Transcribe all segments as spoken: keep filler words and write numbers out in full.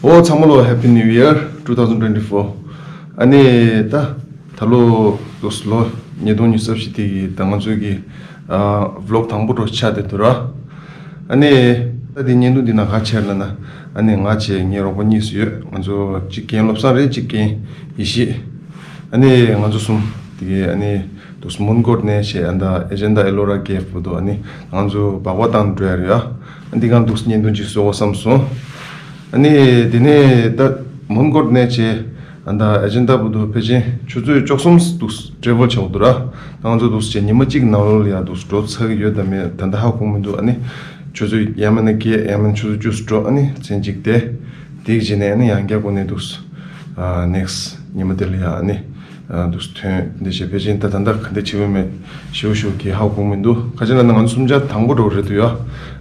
ཨོ་ཚང་མ་ལོ། Happy New Year two thousand twenty-four། ཨ་ནི་ད་ད་ལོ་ལོ་ཉིས་སྟོང་ཉི་ཤུ་རྩ་བཞི་དེ་གི་ད་ང་ཚོའི་གི་ཨ་ཝི་ལོག་དང་པོ་འདྲ་ཆགས་བསྡད་འདུག་ར། ཨ་ནི་ད་དེ་བརྙན་ཐུང་འདི་ནང་ག་རེ་བྱས་ལབ་ན། ཨ་ནི་ང་བྱས་ངའི་རོགས་པ་གཉིས་སུ་ཡོད། ང་ཚོ་གཅིག་རྒན་བློ་བཟང་རེད། གཅིག་རྒན་ཡེ་ཤེས། ཨ་ནི་ང་ཚོ་གསུམ་དེ་གི་ཨ་ནི་འདུག་སེ་མོན་གྷོར་ནས་བྱས། ཨ་ད་ཨེ་ཇེན་ཏ་ཨེ་ལོ་ར་ཀེབ་བར་དུ་ཨ་ནི་ང་ཚོ་སྦག་སྦག་བཏང་འགྲོ་ཡ་རེད་ཡ། ཨ་འདི་གང་འདུག་སེ་བརྙན་ཐུང་ཅིག་བཟོ་དགོས་བསམ་སོང་། ཨ་ནི་དེ་ནས་ད་མོན་གྷོར་ནས་བྱས། ཨ་ད་ཨེ་ཇེན་ཏ་བར་དུ་ཕལ་ཆེར་ཆུ་ཚོད་བཅུ་གསུམ་འདུག་སེ་ཊེ་ཝེལ་བྱས་འདུག་ར། ད་ང་ཚོ་འདུག་སེ་བྱས་ཉི་མ་གཅིག་ནང་ལོགས་ལ་ཡ་འདུག་སེ་འགྲོ་ཚར་གི་ཡོད་དམ་མེད་ད་ལྟ་ཧ་གོ་མི་འདུག་ཨ་ནི་ཆུ་ཚོད་ཡང་མིན་ན་བརྒྱད། ཡང་མིན་ན་ཆུ་ཚོད་བཅུ་འགྲོ། ཨ་ནི་མཚན་གཅིག་དེ་དེ་གི་རྗེས་ནས་ཨ་ནི་ཡང་བསྐྱར་སྒོ་ནས་འདུག་སེ་ཨ་ནེག་སི་ཊི་ཉི་མ་དེ་ལ་ཡ་ཨ་ནི་འདུག་སེ་ཐོན་འདི་བྱས། ཕལ་ཆེར་ད་ད་ལྟ་ག་འདྲ་བྱེད་དགོས་མེད་ཞེ་པོ་ཞེ་པོ་གི་ཧ་གོ་མི་འདུག་ག་ཅི་ལབ་ན་ང་ཚོ་གསུམ་ཆ་དང་པོ་འགྲོ་རེད་འདུག་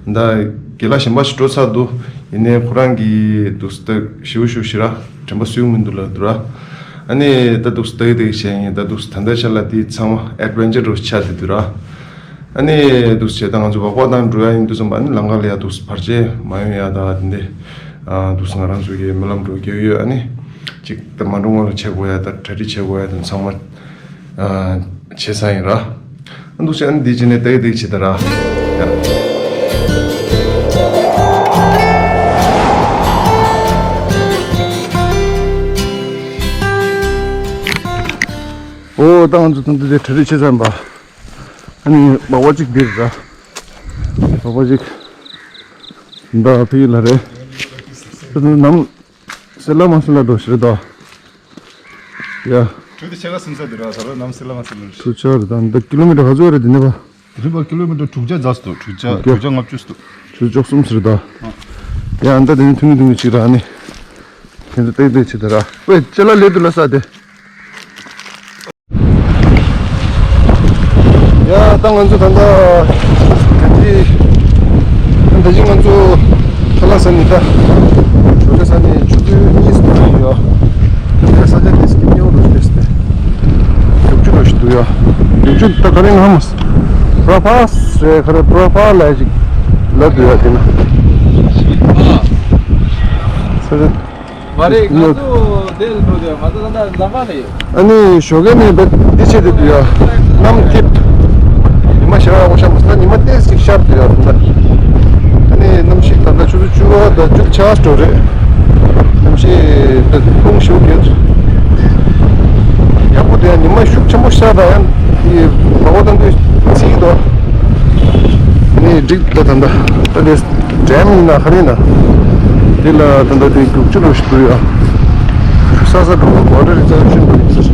ཡ། ད་རྒན་ལགས་གཞན་པ་ཞིག་འགྲོ་ཚར་འདུག་ཡིན་ནའི་ཁོ་རང་གིས་འདུག་སེ་ད་ཞེ་པོ་ཞེ་པོ་ཞེ་དྲག་དྲན་པ་གསོས་མི་འདུག་ལབ་འདུག་ར། ཨ་ནི་ད་འདུག་སེ་ད་གི་ད་གི་བྱས་ཡིན། ད་འདུག་སེ་ད་ལྟ་ཆ་ལ་འདི་ཚང་མ་ཨེ་ཌི་ཝེན་ཅར་འདྲ་ཆགས་བསྡད་འདུག་ར། ཨ་ནི་འདུག་སེ་བྱས་ད་ང་ཚོ་སྦག་སྦག་བཏང་འགྲོ་ཡ་ཡིན་དུས་ཙམ་པ། ཨ་ནི་ལམ་ཁ་ལ་ཡ་འདུག་སེ་བར་ཆད་མ་ཡོང་ཡ་ད་འདི་འདྲ་འདུག་སེ་ང་རང་ཚོ་གི་སྨོན་ལམ་འདྲ་རྒྱག་ཡོད། ཨ་ནི་ཅིག་ད་མ་འགྲོ་སྔོན་ལ་བྱེད་དགོས་ཡ་ད་གྲ་སྒྲིག་བྱེད་དགོས་ཡ་དེ་ཚང་མ་བྱས་ཚར་ཡིན་ར། ཨ་འདུག་སེ་ཨ་ནི་འདི་བྱས་ནས་ད་གི་ད་གི་བྱེད་ད་ར། ཡ། ཨོ་ད་ང་ཚོ་ད་ལྟ་འདི་གྲ་སྒྲིག་བྱས་ཚར་ཡིན་པ། ཨ་ནི་སྦག་སྦག་གཅིག་འདིར་ར། སྦག་སྦག་གཅིག་འདི་ཕ་གི་ལ་རེད། ད་ནམ་སེ་ལ་མ་སེ་ལ་འགྲོ་ཤི་རེད་ད། ཡ། དྲུག་དེ་ཕྱེད་ཀ་ཟིན་ས་འདི་ར། ད་ར་ནམ་སེ་ལ་མ་སེ་ལ་རེད། དྲུག་ཆ་རེད་ད། འདི་ཀི་ལོ་མི་ཊར་ག་ཚོད་རེད་འདི་ནས་པ། རི་བ་ཀི་ལོ་མི་ཊར་དྲུག་བརྒྱ་རྫ་སུ་འདུག་དྲུག་བརྒྱ། དྲུག་བརྒྱ། དྲུག་བརྒྱ་ལྔ་བཅུ་སུ་འདུག་དྲུག་བརྒྱ་བཅུ་གསུམ་ཟེར་ད། ཡ་འདི་དེ་ནི་ཐུང་ངུ་ཐུང་ངུ་ཅིག་ར། ཨ་ནི་ཁྱེད་ཚོ་ཏེག་ཏེག་ཅིག་ད་ར། ཝེ་ཅ་ལག་ལས་འདུག་ལ་ས་དེ། ཡ་ད་ང་ཚོ་ད་ལྟ་ག་ཅི་ད་ཅི་ང་ཚོ་ཁ་ལག་ཟ་ནི་ད་ཞོགས་ཇ་ཟ་ནི་ཆུ་ཚོད་གཉིས་སུ་འགྲོ་ཡོད། ད་ལྟ་ས་ཆ་དེ་སྐྱིད་ཉོ་རུ་སྟེ་སྟེ་རྒྱུག་ཆུ་འགྲོ་ཞིག་འདུག་ཡ། རྒྱུག་ཆུ་ད་ག་རེ་ང་མ་པྲ་ཕ་སི་རེད། ག་རེ་པྲ་ཕ་ལ་ཞིག་ལབ་འདུག་ཡ། དེ་ན་ས་ཆ། མ་རེད། ང་ཚོ་དེ་ལ་འགྲོ་དུས་ང་ཚོ་ད་ལྟ་ལམ་ཁ་ནས་ཡོད། ཨ་ནི་ཞོགས་ཀས་ནས་འདི་འདི་བྱེད་དུས་དུས་ཡ། གནམ་འཐིབས། ཉི་མ་ཞེ་དྲག་ཡག་པོ་ཤར་མ་སོང་། ཉི་མ་ཏོག་ཙམ་ཤར་དུས་ཡ་ད། ཨ་ནི་གནམ་གཤིས་ད་ལྟ་ཆུ་ཚོད་བཅུ་པ་དང་བཅུ་ཆ་འགྲོ་རེད། གནམ་གཤིས་ད་རླུང་ཞེ་པོ་རྒྱག་འདུག་ཡག་པོ་འདུག་ཡ། ཉི་མ་ཤུགས་ཆེན་པོ་ཤར་དང་ཡང་དེ་སྦག་སྦག་བཏང་དུས་ཚིག་འདུག་ཨ་ནི་འགྲིག་ད་ད་ད་ད་དེ། ཌེམ་ཡིན་ན་ག་རེ་ཡིན་ན། དེ་ལ་ད་ལྟ་དེ་རྒྱུག་ཆུ་འདྲ་ཞིག་འདུག་ཡ། ཆུ་ས་ས་འགྲོ་བ་ཝ་ཊར་རི་ཛར་ཝེ་ཤན་འདྲ་ཡིན་ཟེར།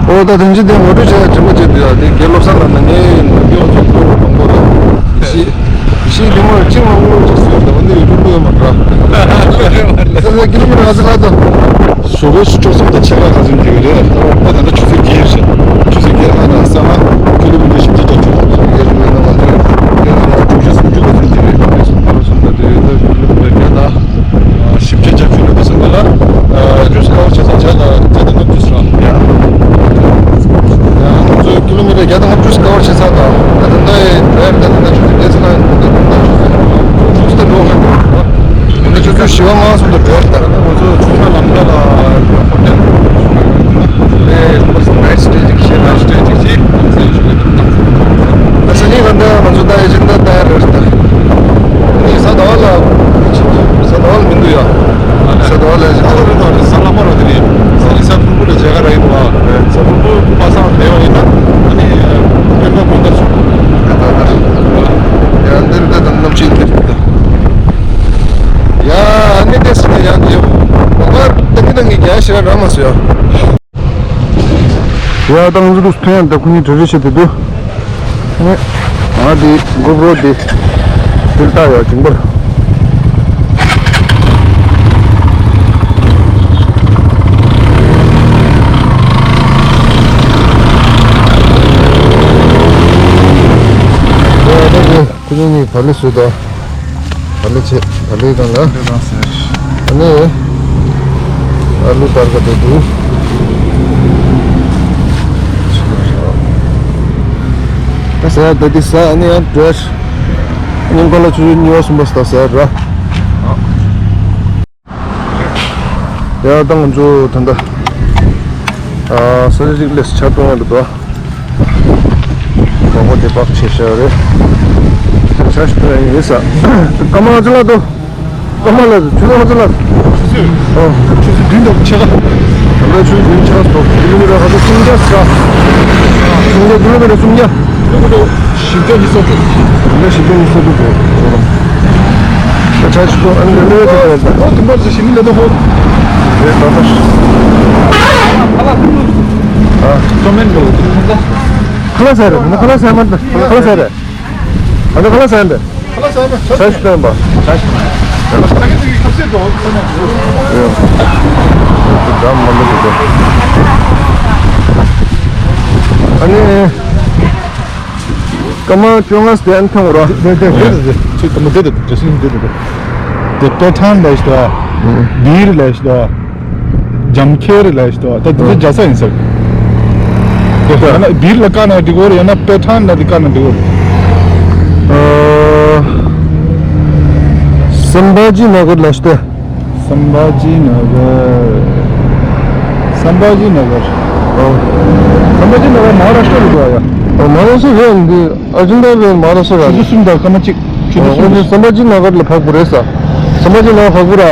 ཨོ་ད་དེང་ཕྱིན་དེ་ངོ་སྤྲོད་བྱས་ཡ་དྲན་པ་བརྗེད་འདུག་ཡ། དེ་དགེ་སློབ་ས་ལ་ན་ངའི་ནམ་རྒྱུན་ང་ཚོ་སློབ་གྲོགས་མང་པོ་ལ་ཤི་ཤི་དེ་མོ་ཅི་མང་པོ་ཅིག་ཟེར་ད་འོ་འདི་ཡུ་ཊུབ་ལ་ཡོད་མ་འདྲ། ས་ས་ཀི་ལོ་མི་ཊར་ག་ཚོད་ལྷག་འདུག་ཞོགས་པའི་ཆུ་ཚོད་གསུམ་དང་ཕྱེད་ཀ་ཙམ་འགྲོ་གི་རེད། ད་ད་ལྟ་ཆུ་ཚོད་བརྒྱད་རེད། ཆུ་ཚོད་བརྒྱད་ལ་ད་ས་ང་ཀི་ལོ་མི་ཊར་བཞི་བརྒྱ་བརྒྱད་ཅུ་ལ་ཡོད་རེད། ད་དྲུག་ཅུ་སུམ་ཅུ་ཙམ་འགྲོ་གི་རེད། ད་ད་ད་ད་ད་བཞི་བརྒྱ་བརྒྱད་ཅུ་ལ་ད་ས་ང་ལ་ཨ་ཇུས་ཀ་བར་བྱས་ཙང་བྱས་ད་བརྒྱ་དང་ལྔ་བཅུ་ཙམ་རེད། ཡ། ང་ཚོས་ཀི་ལོ་མི་ཊར་བརྒྱ་དང་ལྔ་བཅུ་ཀ་བར་བྱས་ཚར་དང་། ད་ད་ལྟ་ཡི་ཌ་རའིབ་ད་ད་ལྟ་ཆུ་ཚོད་བརྒྱད་ཙམ་ལ་ཡིན། ད་ད་ལྟ་ཆུ་ཚོད་ཆུ་ཚོད་འགྲོ་ཧ་གོ་ད་ཆུ་ཚོད་བཞི་པ་མ་སོང་ད་ཌ་རའིབ་ད། ང་ཚོ་ཆུ་ཚོད་ལམ་ཁ་ལ་ཧོ་ཊེལ་ཨེ་ནའིཊ་སི་ཊེ་ཅིག་བྱས། ནའིཊ་སི་ཊེ་ཅིག་བྱས། ད་ས་ཉིན་ད་ལྟ་ང་ཚོ་ད་ཨེ་ཇེན་ཏ་ད་ཡར་རེད་ད། ཨ་ནི་གཟའ་ཟླ་བ་ལ་གཟའ་ཟླ་བ་ལ་མི་འདུག་ཡ། གཟའ་ཟླ་བ་ལ་ཨེ་ཇེན་ཏ། ཨ་རེད་ད། གཟའ་ལྷག་པ་རེད་དེ་རེད། གཟའ་ཕུར་བུ་ལ་མཇལ་ཁ་རག་ཡིན་པ། གཟའ་ཕུར་བུ་པ་སངས་བསྡད་ཡོད་ཡིན་ད། ཨ་ནི་སྟོན་པ་དགོང་དག་སོང་། ད་ད་ད། ཡ་འདིར་ད་ད་གནམ་གཤིས་འདིར་ད། ཡ་ཨ་ནི་དེ་སི་ནི་ཡང་དེ་ཡོད། ད་ད་ད་ངི་ད་ངི་རྒྱ་ཞེ་དྲག་རག་མ་སོང་ཡ། ཡ་ད་ང་ཚོ་འདུག་ཐོན་ཡ་ད་ཁོ་གཉིས་གྲ་སྒྲིག་བྱེད་དུ་འདུག་ཨ་ནི་ང་དེ་གོ་པྲོ་དེ་དེར་ལྟ་ཡ་ཅིང་པར། ཡ་ད་དེ་ཁོ་གཉིས་གཉིས་བག་ལེབ་བཟོས་དང་། བག་ལེབ་བྱས། བག་ལེབ་དང་ལ། བག་ལེབ་དང་ཟེར། ཨ་ནི། ཨ་ལུ་དར་ག་དེ་འདུག་ད་ ཟ་ཡ་ད་འདི་ཟ། ཨ་ནི་ཡང་འགྲོ་ཡ། ཉིན་གང་ལ་ཆུ་ཚོད་གཉིས་པ་གསུམ་པ་ཟ་ཟ་ཡ་ར། ཡ་ད་ང་ཚོ་ད་ལྟ་ཨ་ས་ཆ་གཅིག་སླེབས། ཇ་བཏུང་བ་འདུག་དོ། གོང་པོ་དེ་བག་ཆེ་ཤ་རེད། ཇ་ཞིག་བཏུང་ཡ་ཡིན་ས། སྐར་མ་ང་ཚོ་ལ་དོ། སྐར་མ་ལ་ཆུ་ཚོད་ང་ཚོ་ལ། ཨོ། ཆུ་ཚོད་བདུན་དང་ཕྱེད་ཀ། ད་ལྟ་ཆུ་ཚོད་བདུན་ཕྱེད་ཀ་སོ། ཀི་ལོ་མི་ཊར་ཁ་ཚོ་སུམ་བརྒྱ་ས། སུམ་བརྒྱ། ཀི་ལོ་མི་ཊར་སུམ་བརྒྱ། བཞི་བརྒྱ་ཉི་ཤུ་རྩ་དྲུག་ད་ལྟ་བཞི་བརྒྱ་ཉི་ཤུ་རྩ་དྲུག་གོ། ད་ཆ་ཞིག་ཏུ་ཨ་ནི་ལས་ལས་ད་ད་ད། ཨོ་དུམ་པ་ཟེར་ཞིག་ནི་ལས་ད་ཧོ། རེད་ད་ད། ཨ། ཁ་ལག་ཟ་རེད། ང་ཁ་ལག་ཟ་མ་ད། ཁ་ལག་ཟ་རེད། ཨ་ད་ཁ་ལག་ཟ་ཡིན་པས། ཁ་ལག་ཟ་ཡིན་པས། ཇ་ཞིག་བཏོན་པ། ཇ་ཞིག་བཏོན་པ། ཨ་ནི། སྐར་མ་བཅོ་ལྔ་ཟེར་ཨན་ཐང་རོ། དེ་དེ་དེ་དེ་ཅི་ཏུ་མ་དེ་དེ་དེ་ཞིང་དེ་དེ་དེ། དེ་པེ་ཐང་ལས་ཤི་དོ། བིར་ལས་ཤི་དོ། ཇམ་ཁེར་ལས་ཤི་དོ། ད་དེ་དེ་རྒྱ་ས་ཡིན་ས། དེ་ཡང་ན་བིར་ལ་ཀ་ན་འགྲིག་གོ་རེད། ཡང་ན་པེ་ཐང་ལ་དེ་ཀ་ན་འགྲིག་གོ་རེད། ཨ། སམ་བྷ་ཇི་ན་གར་ལས་ཤི་དོ། སམ་བྷ་ཇི་ན་གར། སམ་བྷ་ཇི་ན་གར། ཨོ། སམ་བྷ་ཇི་ན་གར་མ་ཧཱ་རཱ་ཤ་ཊ་རུ་འགྲོ་ཡ། ཨོ། མ་ཧཱ་རཱ་ཤ་ཊ་རེད་འདི། ཨར་ཇན་ཏ་རེད། མ་ཧཱ་རཱ་ཤ་ཊ་རེད། ཆུ་ཚོད་གསུམ་དང་སྐར་མ་གཅིག་ཆུ་ཚོད་ཨོ། གསུམ། འདི་སམ་བྷ་ཇི་ན་གར་ལ་བབས་པ་རེད་ས། སམ་བྷ་ཇི་ན་གར་བབས་པ་ར།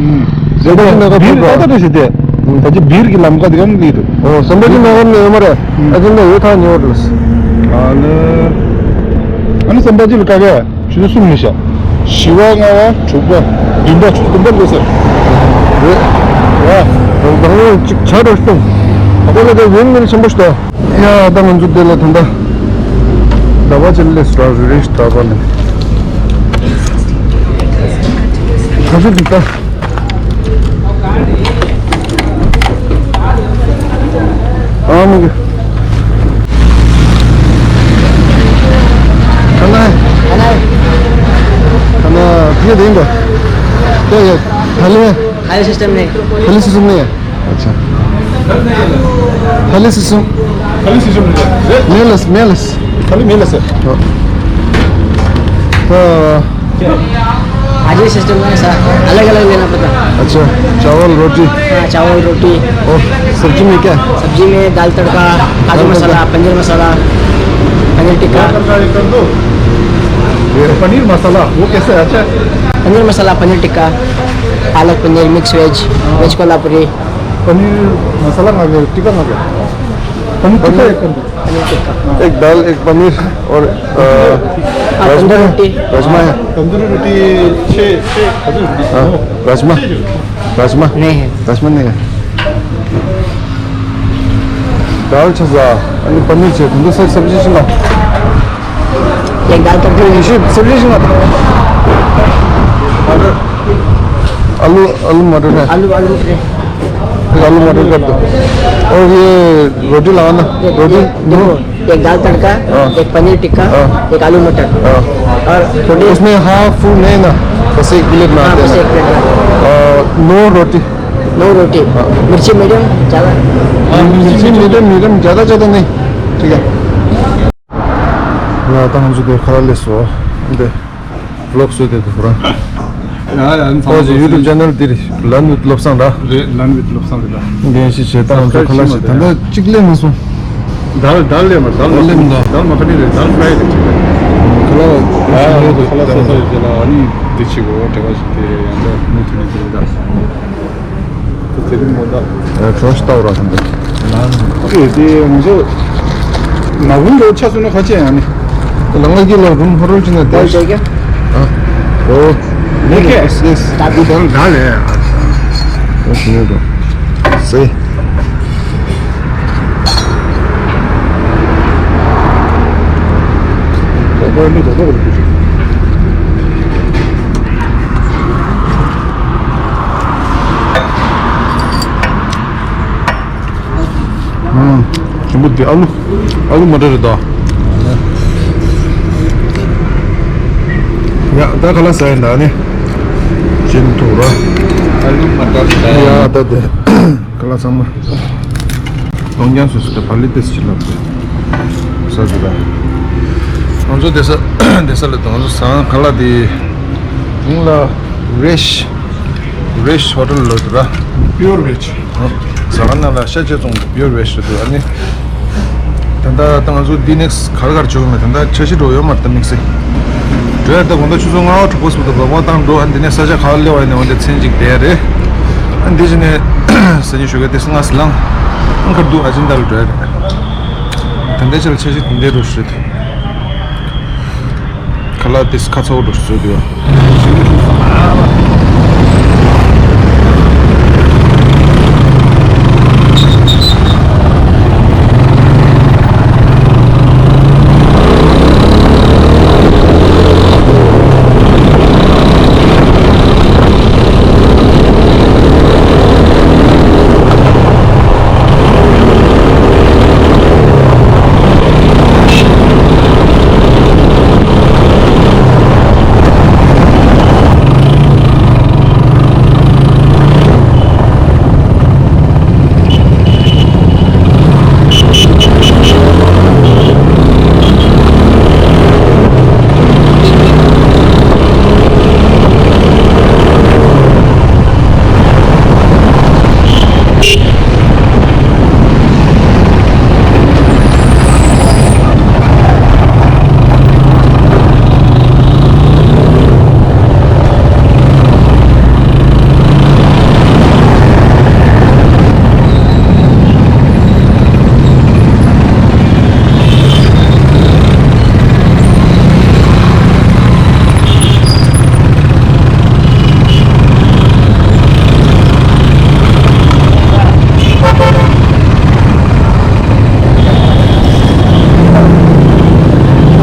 ཨུམ། སམ་བྷ་ཇི་ན་གར་བིར་བབས་པ། ད་ལྟ་རེད་ཟེར་ཏེ། ད་ཅི་བིར་གྱི་ལམ་ཁ་འདི་ག་ནས་འདུག་ཨོ། སམ་བྷ་ཇི་ན་གར་ནས་ཡོད་མ་རེད། ཨུམ། ཨར་ཇན་ཏ་ཡོད་ཐག་ཉེ་བ་རེད། ཨ་ལེ། ཨ་ནི་སམ་བྷ་ཇི་ལ་བཀག་གས། ཆུ་ཚོད་གསུམ་ནས་བཞག་བཞི་པ། ལྔ་པ། དྲུག་པ། བདུན་པ། ཆུ་ཚོད་བདུན་པ་འགྲོ་ཟེར། རེད། ཡ། ད་ང་གཅིག་ཇ་རོ་སྟོང་། ད་ལྟ་དེ་ཝིན་མིལ་ཆེན་པོ་ཞིག་འདུག་ཡ་ད་ང་ཚོ་དེ་ལ་ད་ལྟ་ཟླ་བ་ཅན་ལས་སུ་ར་རུ་རེ་ཞིག་ད་པ་ནས། ད་ཚོད་འདི་ལྟ། ཨ་མི་གི། ཁ་ན། ཁ་ན། ཁ་ན་ཕི་དེ་ཡིན་པ། དེ་ཡ། ཐ་ལི། थाली सिस्टम नहीं। थाली सिस्टम नहीं है। अच्छा। थाली सिस्टम। थाली सिस्टम नहीं है। Malus, Malus. थाली मेलस है। हाँ। तो भाजी सिस्टम है सर, अलग अलग लेना पड़ता है। अच्छा, चावल, रोटी। हाँ, चावल, रोटी। और सब्जी में क्या? सब्जी में दाल तड़का, काजू दाल तड़का। मसाला, पनीर मसाला, पनीर टिक्का। दाल तड़का एक कर दो। ये पनीर मसाला, वो कैसे है? अच्छा। पनीर मसाला, paneer tikka, palak paneer, mix veg, veg Kolhapuri. Paneer masala ना, टिक्का ना। पनीर टिक्का पनीर। एक कर दो। एक दाल, एक पनीर और, अ, हाँ, राजमा तंदूरी है? रोटी। राजमा है? तंदूरी रोटी छः, छः, हाँ, राजमा, राजमा। नहीं है। राजमा नहीं है। दाल छ जा, अनि पनीर छ, तुम तो सब सब्जी छ ना। एक दाल तड़का। ये इसी सब्जी छ ना। आलू, आलू मटर है। आलू, आलू मटर है। एक आलू मटर कर दो। और ये रोटी लाओ ना। ये, रोटी, ये, नो। देखो, एक दाल तड़का, हाँ। एक पनीर टिक्का, हाँ। एक आलू मटर। हाँ। और थोड़ी उसमें हाफ फुल नहीं ना, बस एक प्लेट में हाँ, आते बस ना। एक प्लेट में। और नो रोटी। नो रोटी। हाँ। मिर्ची मीडियम, ज़्यादा? हाँ, मिर्ची मीडियम, मीडियम, ज़्यादा, ज़्यादा नहीं। ठीक है। ཡ་ད་ང་ཚོ་དེ་ཁ་ལས་སོ། འདི་ཝི་ལོག་བཟོས་ཏེ་འདུག་ར། ཡ་ཡ་ཨ་ནི་ཚང་མ་ཨོ་ཙི་ཡུ་ཊུབ་ཅེ་ནལ་འདི་རེད། ལན་ཝིད་བློ་བཟང་ར། རེད། ལན་ཝིད་བློ་བཟང་རེད་ད། འགན་ཞིག་བྱེད་སྟངས་ཚོ་ཁ་ལ་ཞིག་ད་ལྟ་གཅིག་ལས་མ་སོང་། དལ་དལ་ལས་མ་དལ་མ་ལས་མ་སོང་། དལ་མ་ཁ་ནི་རེད། དལ་ཁ་ཡི་རེད་ཅིག་རེད། ཁ་ལ་ཁ་ལ་སོ་སོ་ཡོད་ཅེ་ལ་ཨ་ནི་འདི་ཅིག་འོ་དྲི་བ་ཞིག་དེ་ཡང་འདྲ་མུ་མཐུད་ནས་འདི་རེད་ད། དེ་རིང་མོ་ད། ཨ་གྲོ་ཞིག་ལྟ་བ་ར་ཁང་དུ། ཨེ་དེ་ང་ཚོ་ནག་ཁུང་ལོ་ཆ་སོང་ན་ཁ་ཆེ་ཡང་ནི། ལ་ང་གི་ལ་རུམ་ཧ་རོལ་ཅི་ན་དེ། ཨ་ཨོ། ནི་ཁེ་ཡེས་ཡེས། ད་དུ་དང་ད་ལེ། ཨོ་ཤི་ནི་དོ། སེ། ཨུམ། ཞིམ་པོ་འདི་ཨ་ལུ། ཨ་ལུ་མ་ཊར་རེད་དོ། ཡ་ད་ཁ་ལག་ཟ་ཡིན་ད་ནི། ཅིན་ཐུག་ར། ཨ་ལུ་མ་ཊར་ཟ་ཡིན། ཡ་ད་དེ། ཁ་ལག་ཚང་མ། གཏོང་རྐྱང་སོ་སོ་དེ་བ་ལི་ཏེས་ཅི་ལབ་དེ། ཟ་ཟི་ད། ང་ཚོ་བསྡད་ས་བསྡད་ས་ལ་ང་ཚོ་ཟ་ཁང་ཁ་ལག་དེ་མིང་ལ་Rich Rich Hotel ལབ་འདུག་ར། Pure Veg། ཟ་ཁང་ནང་ལ་ཤ་ཆ་བཙོང་Pure Veg རེད་འདུག་ཨ་ནི། ད་ལྟ་ད་ང་ཚོ་འདི་next ག་རེ་ག་རེ་བྱེད་དགོས་མེད། ད་ལྟ་འཆར་གཞི་འགྲོ་ཡོད་མ་རེད། ད་དམིགས་བསལ་འགྲོ་ཡ། ད་དགོང་དག་ཆུ་ཚོད་ལྔ་པ་གྲོགས་པོ་ཚོ་དང་འབབ་འཕར་བཏང་འགྲོ། ཨ་ནི་འདི་ནས་ས་ཆ་ག་པར་སླེབས་པ་ཡིན་ནའང་འདི་མཚན་གཅིག་བསྡད་རེད། ཨ་ནི་འདི་བྱས་ནས་ཟ་སྙིང་ཞུ་ག་དེ་སྔ་སི་ལང་ཨང་ཁར་འདུག་ཨ་ཅིན་ད་ལ་འགྲོ་ཡ་རེད། ད་ལྟའི་ཆར་འཆར་གཞི་དེ་འདྲའི་འགྲོ་ཞིག་རེད། ཁ་ལག་དེ་ཁ་ཚ་བོ་འགྲོ་ཞིག་བཟོས་འདུག་ཡ།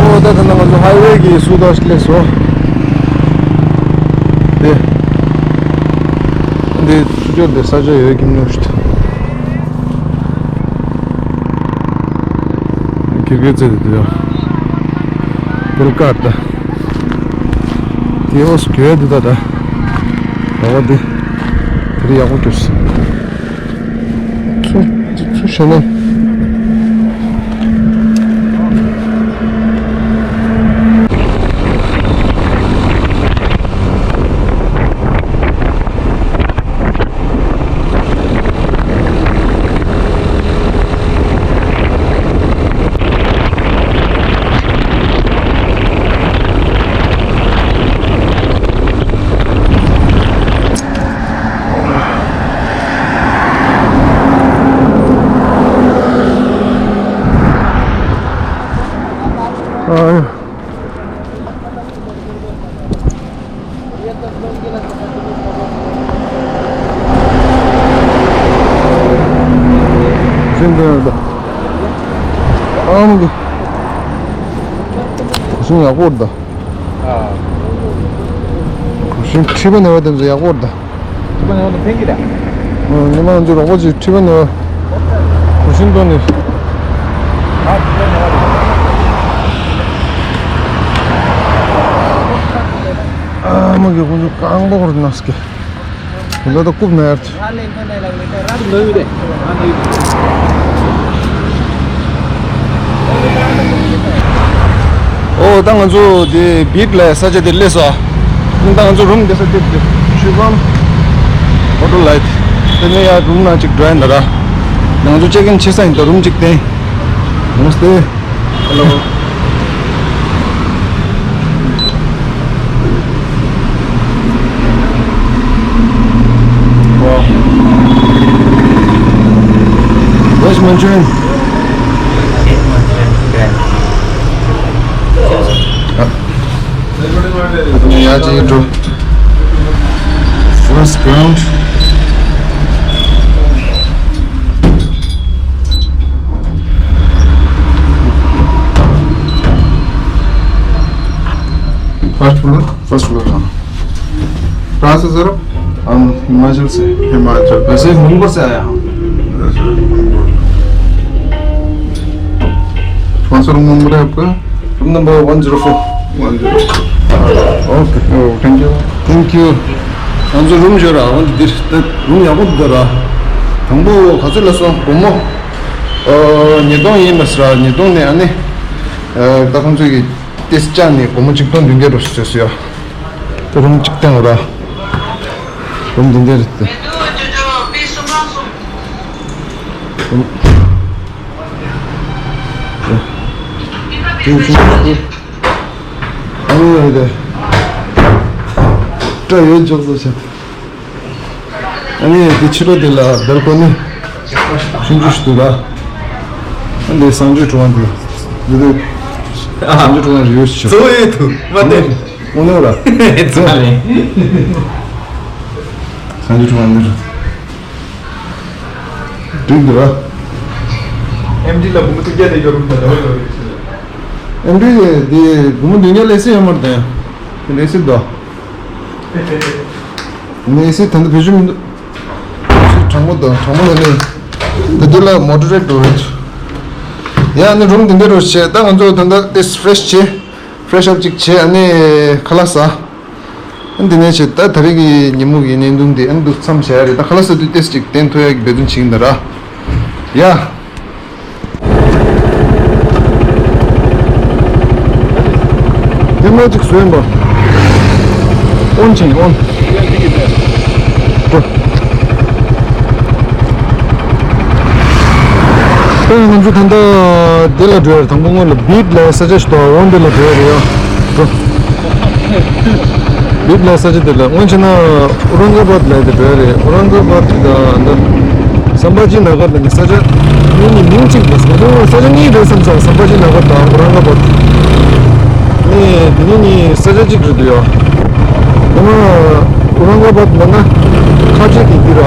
ཨོ་ད་ད་ནང་ང་ཚོ་highway གི་སུ་དོ་ཞིག་སླེབས་སོང་། དེ་འདི་ཆུ་ཆུ་འདི་ས་ཆ་ཡོད་ཀྱི་མིན་ནོ་ཞིག་ཁིར་ཁིར་ཚེ་དེ་དེ་ཡོད། པུལ་ཀ་ད། དེ་འོ་སུ་གྱོད་དེ་ད་ད། ད་བ་དེ། དེ་རི་ཡག་པོ་གྱོད་སི། ཚུ་ཚུ་བྱས་ན། ཤིང་དེ་ཡོད་ད། ཨང་གི། ཤིང་ཡག་པོ་ད། ཤིང་མཁྲིས་པ་ནད་པ་དེ་ཚོ་ཡག་པོ་ད། མཁྲིས་པ་ནད་པ་དེ་ཕན་གྱི་རེད། ཨང་། ཉི་མ་ང་ཚོའི་རོགས་པ་ཅིག་མཁྲིས་པ་ནད་པ། གུ་ཤིང་བཏོན་ནས། ཨ་མ་གི་ཁོང་ཚོ་རྐང་པ་ཧོར་ནས་ཀྱི། ད་ལྟ་རྐུབ་ན་ཡར། ཨོ་ད་ང་ཚོ་དེ་བིག་ལ་ས་ཆ་དེ་སླེབས་སོང་། ད་ང་ཚོ་རུམ་བསྡད་ས་དེ་དེ་ཆུ་ཕམ་ཧོ་ཊེལ་ལ་ཡིན། དེ་ནས་ཡར་རུམ་ནང་ཅིག་འགྲོ་ཡ་ཡིན་ད་ར། ང་ཚོ་ཅེག་ཨིན་བྱེད་ས་ཡིན་ད། རུམ་ཅིག་བསྟན། ནམ་སྟེ། Hello. Wow. Where's Manchurian? ཡ་ཅིག་འགྲོ། First ground. First floor? First floor, हाँ। कहाँ से सर आप? हम हिमाचल से। हिमाचल। वैसे मुंबई से आया हम। वैसे मुंबई। कौन सा रूम नंबर है आपका? Room number one zero four. One zero four. Okay. Oh, thank you. Thank you. ང་ཚོ་རུམ་ཞོར་ར། འོན་ཏེ་འདིར་ད་རུམ་ཡག་པོ་འདུག་ར། དང་པོ་ག་ཚོད་ལ་སོང་། དགོང་མོ། ཨ། ཉིས་སྟོང་ཡིན་པ་ཟེར་ར། ཉིས་སྟོང་ནས་ཨ་ནི། ཨ། ད་ཁོང་ཚོས་ཀྱི། ཏེས་ཅག་ནས་སྒོར་མོ་ཆིག་སྟོང་བདུན་བརྒྱ་རུ་བཟོས་སོ་ཡ། ད་རུམ་གཅིག་བསྟན་འོ་ར། རུམ་འདི་འདྲ་རེད་དེ། རུམ། དེ་ཆུང་ཆུང་། ཨ་ནི་ཡོད་དེ། སྐྲ་ཡོད་འཇོག་བཟོ་བྱ། ཨ་ནི་དེ་ཕྱི་ལོགས་དེ་ལ་སྦལ་ཀོ་ནི་ཆུང་ཆུང་ཞིག་འདུག་ལ། ཨ་འདི་གསང་སྤྱོད་གྲུ་དབང་དེ། འདི་དེ་གསང་སྤྱོད་གྲུ་དབང་རེ་ཡོད་ཤག་གཙོ་བོ་ཡོད་དུ་མ་གཏོགས། དངོས་གནས་ར། ཙི་མ་ལེ། གསང་སྤྱོད་གྲུ་དབང་འདི་ར། འགྲིག་འདུག་ར། ཨེམ་ཌི་ལ་སྒོར་མོ་བདུན་བརྒྱ་དེ་ཡོད་རུང་ད་འདྲ་བ་འདྲ་བ་རེད། ཨེམ་ཌི་དེ་སྒོར་མོ་བདུན་བརྒྱ་ལས་སྲིད་ཡོད་མ་རེད་དེ། ལས་སྲིད་དོ། ནས་སི་ད་ལྟ་བེད་སྤྱོད་མི་འདུག་གྲང་མོ་དང་གྲང་མོ་ལ་ནི། ད་འདི་ལ་མོ་ཊ་རེད་འགྲོ་རེད། ཡ་ནི་རུམ་འདི་འདྲ་རུ་བྱས། ད་ང་ཚོ་ད་ལྟ་ཏེ་ཕི་རེ་ཤི་བྱས། ཕི་རེ་ཤི་ཨབ་ཅིག་བྱས། ཨ་ནི་ཁ་ལག་ཟ། ཨ་འདི་ནས་བྱས་ད་ད་རེས་ཀྱི་ཉིན་མོ་གི་བརྙན་ཐུང་འདི་ཨ་འདུག་མཚམས་བཞག་ཡ་རེད། ད་ཁ་ལག་ཟ་དུས་ཏེ་ཅིག་བསྟན་ཐུབ་ཡ་གི་འབད་བརྩོན་བྱེད་ཀྱི་འདུག་ར། ཡ། དེ་མོ་ཅིག་བཟོས་ཡིན་པ། ཨོན་ཆེན་ཨོན། ད་ང་ཚོ་ད་ལྟ་འདི་ལ་འགྲོ་ཡ་རེད། དང་པོ་སྔོན་ལ་བིད་ལ་ས་ཆ་ཞིག་འདུག་ཨོན་འདི་ལ་འགྲོ་ཡ་རེད་ཡ། བིད་ལ་ས་ཆ་དེ་ལ་སྔོན་ཆད་ན། ཨུ་རང་ག་བཱད་ལ་དེ་འགྲོ་ཡ་རེད། ཨུ་རང་ག་བཱད་དང་འདི་སམ་བྷ་ཇི་ན་གར་ལ་ནི་ས་ཆ་གཉིས་ནི་མིང་གཅིག་རེད། ང་ཚོ་ས་ཆ་གཉིས་རེད་བསམ་ས། སམ་བྷ་ཇི་ན་གར་དང་ཨུ་རང་ག་བཱད། ནི་དེ་གཉིས་ནི་ས་ཆ་གཅིག་རེད་འདུག་ཡ། ཡང་ན་ཨུ་རང་ག་བཱད་ལ་ན་ཁ་ཆེ་དེ་དེ་ར་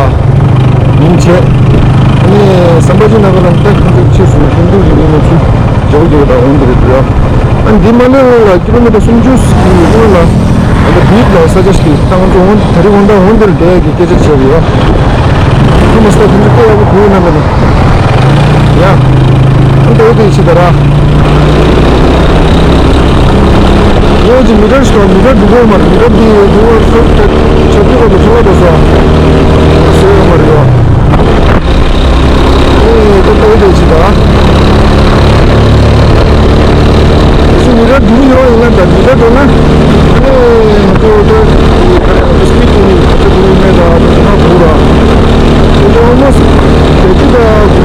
མིང་བྱས། ནི་སམ་བྷ་ཇི་ན་གར་ལ་ནི་ད་ཁོང་ཚོ་ཆེ་སོང་ན་ཁོང་ཚོ་གི་ནི་ང་ཚོ་རྒྱག་རྒྱག་དང་འོང་དེ་རེད་འདུག་ཡ། ཨ་འདི་མ་ལོས་ལ་ཀི་ལོ་མི་ཊར་སུམ་ཅུ་ཟིན་ཡོད་ལ། ཨ་ད་བིད་ལ་ས་ཆ་ཞིག་ད་ང་ཚོ་འོང་ད་རེས་འོང་ད་འོང་དེར་བསྡད་ཀྱི་སྐད་ཆ་བྱས་ཡོད། ཁོ་མ་སྟ་དེ་ཚོ་ལྟ་ཡག་པོ་གོ་ཡོད་ན་མེད་ན། ཡ། ཨ་ད་འོ་དེ་ཕྱི་ད་ར། ཡོད་ཅི་མི་ཊར་ཞིག་དང་མི་ཊར་འདུག་གོ་མ་རེད། མི་ཊར་འདི་འདུག་གོ་ས་ཆ་འདུག་གོ་དེ་ཚོ་ལ་དེ་ཚོ་ཟེར་ཡོད་མ་རེད་ཡོད། ཨེ་ད་ལྟ་བུ་དེ་ཅི་ད། སུ་མི་ར་དུ་ཡོང་ཡིན་ན་ད་མི་ར་དུ་ན། ཨེ་ང་ཚོ་ད་སི་པི་ཌི་ནི་ང་ཚོ་དུ་མེད་ད་དུ་ན་བུ་ར། ཁོ་ཚོ་ཨོལ་མོ་སི་དེ་ཅི་ད་